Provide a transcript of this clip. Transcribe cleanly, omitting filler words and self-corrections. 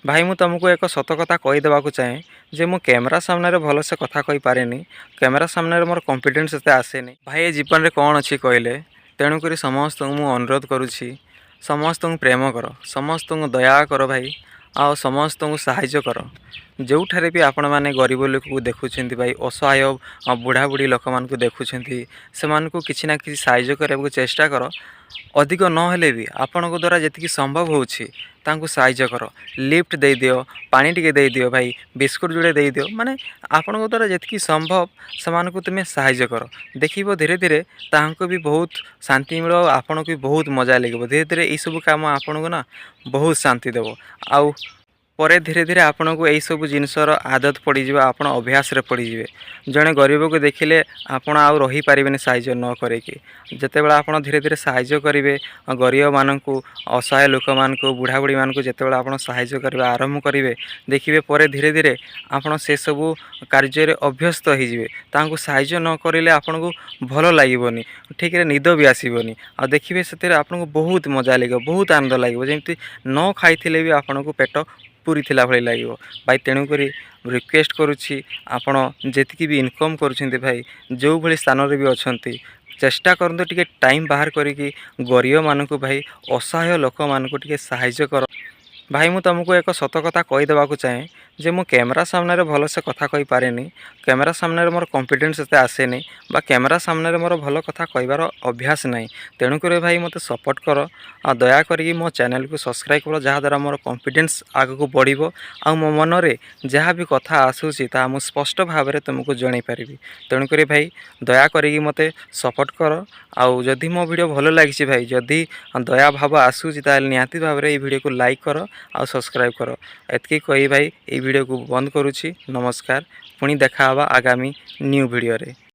ଭାଇ, ମୁଁ ତୁମକୁ ଏକ ସତ କଥା କହିଦେବାକୁ ଚାହେଁ ଯେ ମୁଁ କ୍ୟାମେରା ସାମ୍ନାରେ ଭଲସେ କଥା କହିପାରେନି। କ୍ୟାମେରା ସାମ୍ନାରେ ମୋର କନଫିଡେନ୍ସ ଏତେ ଆସେନି। ଭାଇ, ଏ ଜୀବନରେ କ'ଣ ଅଛି କହିଲେ? ତେଣୁକରି ସମସ୍ତଙ୍କୁ ମୁଁ ଅନୁରୋଧ କରୁଛି, ସମସ୍ତଙ୍କୁ ପ୍ରେମ କର, ସମସ୍ତଙ୍କୁ ଦୟା କର ଭାଇ, ଆଉ ସମସ୍ତଙ୍କୁ ସାହାଯ୍ୟ କର। ଯେଉଁଠାରେ ବି ଆପଣମାନେ ଗରିବ ଲୋକକୁ ଦେଖୁଛନ୍ତି ଭାଇ, ଅସହାୟ ବୁଢ଼ା ବୁଢ଼ୀ ଲୋକମାନଙ୍କୁ ଦେଖୁଛନ୍ତି, ସେମାନଙ୍କୁ କିଛି ନା କିଛି ସାହାଯ୍ୟ କରିବାକୁ ଚେଷ୍ଟା କର। ଅଧିକ ନହେଲେ ବି ଆପଣଙ୍କ ଦ୍ୱାରା ଯେତିକି ସମ୍ଭବ ହେଉଛି, ତାଙ୍କୁ ସାହାଯ୍ୟ କର। ଲିଫ୍ଟ ଦେଇଦିଅ, ପାଣି ଟିକେ ଦେଇଦିଅ ଭାଇ, ବିସ୍କୁଟ୍ ଯୋଡ଼େ ଦେଇଦିଅ। ମାନେ ଆପଣଙ୍କ ଦ୍ୱାରା ଯେତିକି ସମ୍ଭବ, ସେମାନଙ୍କୁ ତୁମେ ସାହାଯ୍ୟ କର। ଦେଖିବ, ଧୀରେ ଧୀରେ ତାହାଙ୍କୁ ବି ବହୁତ ଶାନ୍ତି ମିଳିବ ଆଉ ଆପଣଙ୍କୁ ବି ବହୁତ ମଜା ଲାଗିବ। ଧୀରେ ଧୀରେ ଏଇସବୁ କାମ ଆପଣଙ୍କୁ ନା ବହୁତ ଶାନ୍ତି ଦେବ ଆଉ ପରେ ଧୀରେ ଧୀରେ ଆପଣଙ୍କୁ ଏଇସବୁ ଜିନିଷର ଆଦତ ପଡ଼ିଯିବ। ଆପଣ ଅଭ୍ୟାସରେ ପଡ଼ିଯିବେ। ଜଣେ ଗରିବକୁ ଦେଖିଲେ ଆପଣ ଆଉ ରହିପାରିବେନି ସାହାଯ୍ୟ ନ କରିକି। ଯେତେବେଳେ ଆପଣ ଧୀରେ ଧୀରେ ସାହାଯ୍ୟ କରିବେ ଗରିବମାନଙ୍କୁ, ଅସହାୟ ଲୋକମାନଙ୍କୁ, ବୁଢ଼ା ବୁଢ଼ୀମାନଙ୍କୁ, ଯେତେବେଳେ ଆପଣ ସାହାଯ୍ୟ କରିବା ଆରମ୍ଭ କରିବେ, ଦେଖିବେ ପରେ ଧୀରେ ଧୀରେ ଆପଣ ସେସବୁ କାର୍ଯ୍ୟରେ ଅଭ୍ୟସ୍ତ ହେଇଯିବେ। ତାଙ୍କୁ ସାହାଯ୍ୟ ନ କରିଲେ ଆପଣଙ୍କୁ ଭଲ ଲାଗିବନି, ଠିକରେ ନିଦ ବି ଆସିବନି। ଆଉ ଦେଖିବେ, ସେଥିରେ ଆପଣଙ୍କୁ ବହୁତ ମଜା ଲାଗିବ, ବହୁତ ଆନନ୍ଦ ଲାଗିବ। ଯେମିତି ନ ଖାଇଥିଲେ ବି ଆପଣଙ୍କୁ ପେଟ ପୁରିଥିଲା ଭଳି ଲାଗିବ ଭାଇ। ତେଣୁକରି ରିକ୍ୱେଷ୍ଟ କରୁଛି, ଆପଣ ଯେତିକି ବି ଇନକମ୍ କରୁଛନ୍ତି ଭାଇ, ଯେଉଁଭଳି ସ୍ଥାନରେ ବି ଅଛନ୍ତି, ଚେଷ୍ଟା କରନ୍ତୁ ଟିକେ ଟାଇମ୍ ବାହାର କରିକି ଗରିବମାନଙ୍କୁ ଭାଇ, ଅସହାୟ ଲୋକମାନଙ୍କୁ ଟିକେ ସାହାଯ୍ୟ କର। ଭାଇ, ମୁଁ ତୁମକୁ ଏକ ସତ କଥା କହିଦେବାକୁ ଚାହେଁ ଯେ ମୁଁ କ୍ୟାମେରା ସାମ୍ନାରେ ଭଲସେ କଥା କହିପାରେନି। କ୍ୟାମେରା ସାମ୍ନାରେ ମୋର କନଫିଡେନ୍ସ ଏତେ ଆସେନି ବା କ୍ୟାମେରା ସାମ୍ନାରେ ମୋର ଭଲ କଥା କହିବାର ଅଭ୍ୟାସ ନାହିଁ। ତେଣୁକରି ଭାଇ, ମୋତେ ସପୋର୍ଟ କର ଆଉ ଦୟା କରିକି ମୋ ଚ୍ୟାନେଲକୁ ସବସ୍କ୍ରାଇବ୍ କର, ଯାହାଦ୍ୱାରା ମୋର କନଫିଡେନ୍ସ ଆଗକୁ ବଢ଼ିବ ଆଉ ମୋ ମନରେ ଯାହା ବି କଥା ଆସୁଛି, ତାହା ମୁଁ ସ୍ପଷ୍ଟ ଭାବରେ ତୁମକୁ ଜଣାଇ ପାରିବି। ତେଣୁକରି ଭାଇ, ଦୟା କରିକି ମୋତେ ସପୋର୍ଟ କର। ଆଉ ଯଦି ମୋ ଭିଡ଼ିଓ ଭଲ ଲାଗିଛି ଭାଇ, ଯଦି ଦୟା ଭାବ ଆସୁଛି, ତାହେଲେ ନିହାତି ଭାବରେ ଏଇ ଭିଡ଼ିଓକୁ ଲାଇକ୍ କର ଆଉ ସବସ୍କ୍ରାଇବ୍ କର। ଏତିକି କହି ଭାଇ, ଏଇ ଭିଡ଼ିଓକୁ ବନ୍ଦ କରୁଛି। ନମସ୍କାର। ପୁଣି ଦେଖା ହେବା ଆଗାମୀ ନ୍ୟୁ ଭିଡ଼ିଓରେ।